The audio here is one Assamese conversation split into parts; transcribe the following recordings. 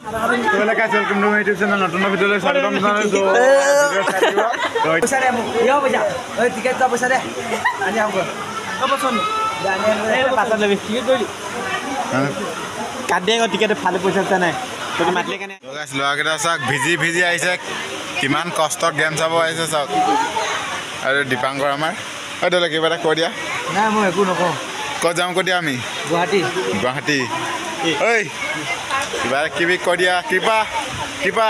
Hello guys, welcome to my YouTube channel. নতুন ভিডিঅ'লৈ স্বাগতম জনাইছোঁ। পইচা দে মোক, ইয়া পইচা, ঐ টিকেট এটা পইচা দে, আনি আহোঁ। পাছত ল'বি, টিকেট কৰিলি কাট দিয়ে টিকেট, ফালে পইচা চইচা নাই, তই মাতিলে কেনে। ল'ৰাকেইটা চাওক, ভিজি ভিজি আহিছে, কিমান কষ্টত গেম চাব আহিছে চাওক। আৰু দীপাংকৰ আমাৰ, ঐ দলে কিবা এটা কৈ দিয়া। নাই, মই একো নকওঁ। ক'ত যাম কৈ দিয়া? আমি গুৱাহাটী। গুৱাহাটী। ঐ কিবা কিবি কৈ দিয়া, কৃপা কৃপা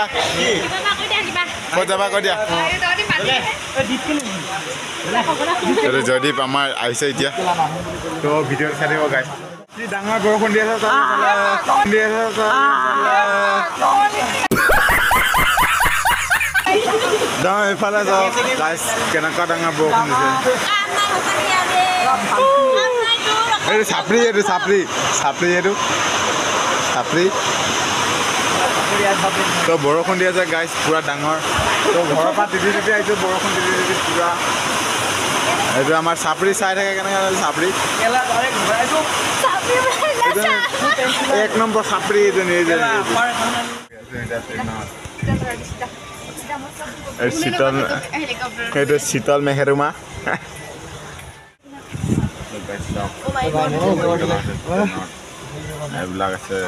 ক'ত যাবা কৈ দিয়া। জয়দীপ আমাৰ আহিছে এতিয়া, তো ভিডিঅ' চাই থাকিব গাইছ। কি ডাঙৰ বৰষুণ দি আছে, দি আছে। যাওঁ এইফালে যাওঁ গাইছ, কেনেকুৱা ডাঙৰ বৰষুণ দিছে। এইটো চাপৰি, এইটো চাপৰি, চাপৰি, এইটো চাপৰি। তো বৰষুণ দি আছে গাইছ পূৰা ডাঙৰ। তো ঘৰৰ পৰা তিতি তিতি আহিছোঁ, বৰষুণ তিতি তিতি পূৰা। এইটো আমাৰ চাপৰি চাই থাকে কেনেকৈ, চাপৰি এক নম্বৰ চাপৰি এইজনী, এইজনী শীতল, সেইটো শীতল মেহেৰুমা। এইবিলাক আছে,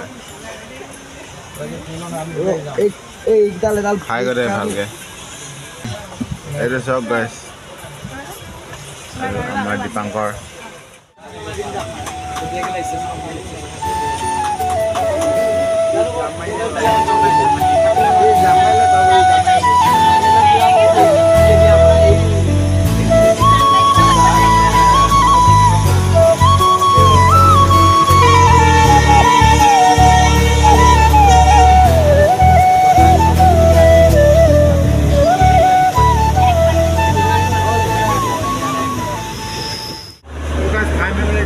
খাই গ'লে ভালকে। এইটো চাওক গাইছ, আমাৰ দীপাংকৰ।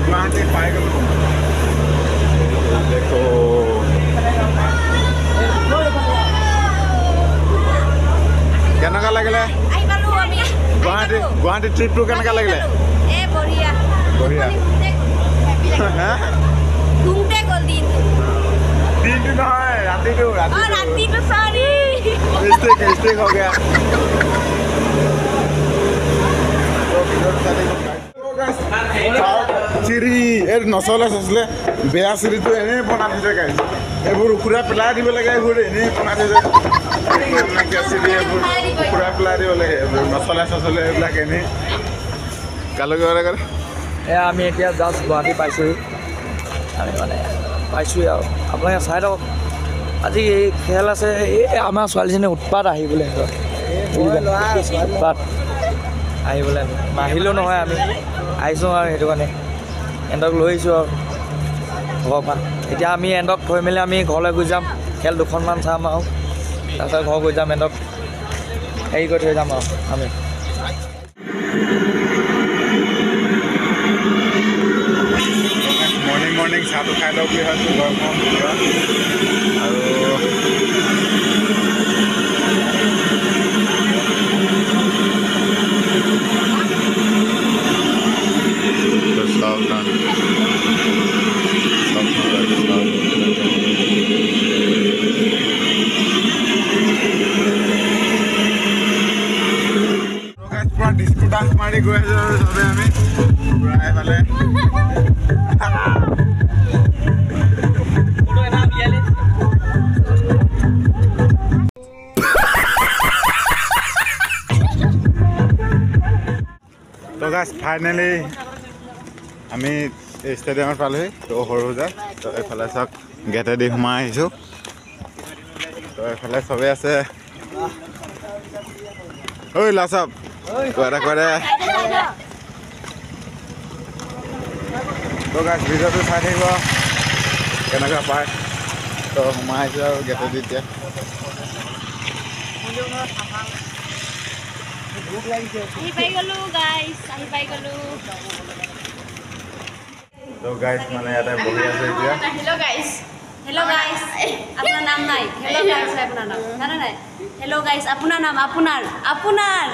গুৱাহাটী পাই গ'লো, দেখো। কেনেকুৱা লাগিলে গুৱাহাটী? গুৱাহাটী ট্ৰিপটো কেনেকুৱা লাগিলে? বঢ়িয়া। দিনটো নহয়, ৰাতিটো, ৰাতিটো মিষ্টেক হৈ গয়া। চিৰি এই নচলে চচলে, বেয়া চিৰিটো এনেই বনাই থৈছে গাইছ। এইবোৰ উখুৰাই পেলাই দিব লাগে, এইবোৰ এনেই বনাই থৈছে। চিৰি এইবোৰ উখুৰাই পেলাই দিব লাগে, এইবোৰ নচলে চচলে এইবিলাক এনেই। কালৈ কিবা এটা। এয়া আমি এতিয়া জাষ্ট গুৱাহাটী পাইছোঁহি, আমি মানে পাইছোঁহি আৰু আপোনালোকে চাই থাকক। আজি এই খেল আছে, এই আমাৰ ছোৱালীজনী উৎপাত আহিবলৈ, উৎপাত আহিবলৈ নাহিলেও নহয়, আমি আহিছোঁ আৰু সেইটো কাৰণে এহঁতক লৈ আহিছোঁ আৰু ঘৰৰ পৰা। এতিয়া আমি এহঁতক থৈ মেলি আমি ঘৰলৈ গুচি যাম, খেল দুখনমান চাম আৰু তাৰপিছত ঘৰ গৈ যাম, এহঁতক হেৰি কৰি থৈ যাম আৰু আমি। মৰ্ণিং মৰ্ণিং চাহটো খাই লওঁ বুলি ভাবিছোঁ, গৰম গৰম পুৰা। আৰু চাওক না, পুৰা ডিস্কো ডান্স মাৰি গৈ আছোঁ আৰু চবে আমি পুৰা এইফালে। তো গাইছ ফাইনেলি আমি ষ্টেডিয়ামত পালোহি, তো সৰু সজাই। তো এইফালে চাওক, গেটেদি সোমাই আহিছোঁ। তো এইফালে চবেই আছে। ঐ লাচাব কিবা এটা কৰে। তো গাইছ ভিডিঅ'টো চাই থাকিব কেনেকুৱা পায়। তো সোমাই আহিছোঁ আৰু গেটেদি এতিয়া। আহি পাই গ'লো গাইছ, আহি পাই গ'লো। তো গাইছ মানে ইয়াতে বহি আছো এতিয়া। হেল্ল' গাইছ, হেল্ল' গাইছ, আপোনাৰ নাম নাই? হেল্ল' গাইছ, আপোনাৰ নাম জানে নাই? হেল্ল' গাইছ, আপোনাৰ নাম, আপোনাৰ, আপোনাৰ,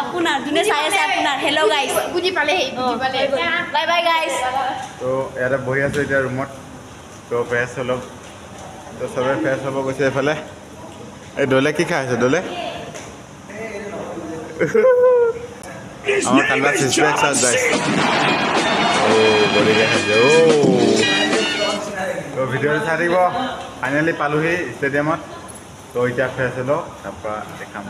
আপোনাৰ যোনে চাই আছে আপোনাৰ, হেল্ল' গাইছ। বুজি পালে, বুজি পালে। বাই বাই গাইছ। তো ইয়াতে বহি আছো এতিয়া ৰুমত। তো ফ্ৰেছ অলপ তো চবে ফ্ৰেছ হ'ব গৈছে এইফালে। এই দলে কি খাই আছে দলে? আমাৰ কান্দা চিক্স পেক চাৰ্জ গাইছ। অ' বডি দেখাইছে। অ' তো ভিডিঅ'টো চাই থাকিব। ফাইনেলি পালোহি ষ্টেডিয়ামত। তো এতিয়া ফ্ৰেছ হ'লো, তাৰপৰা দেখাম।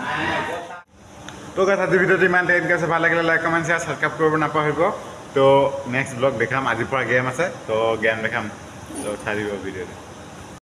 তো গাইছ, আজি ভিডিঅ'টো ইমান দেৰি আছে। ভাল লাগিলে লাইক, কমেণ্ট, শ্বেয়াৰ, ছাবস্ক্ৰাইব কৰিব নাপাহৰিব। তো নেক্সট ব্লগ দেখাম, আজিৰ পৰা গেম আছে, তো গেম দেখাম। তো চাই দিব ভিডিঅ'টো।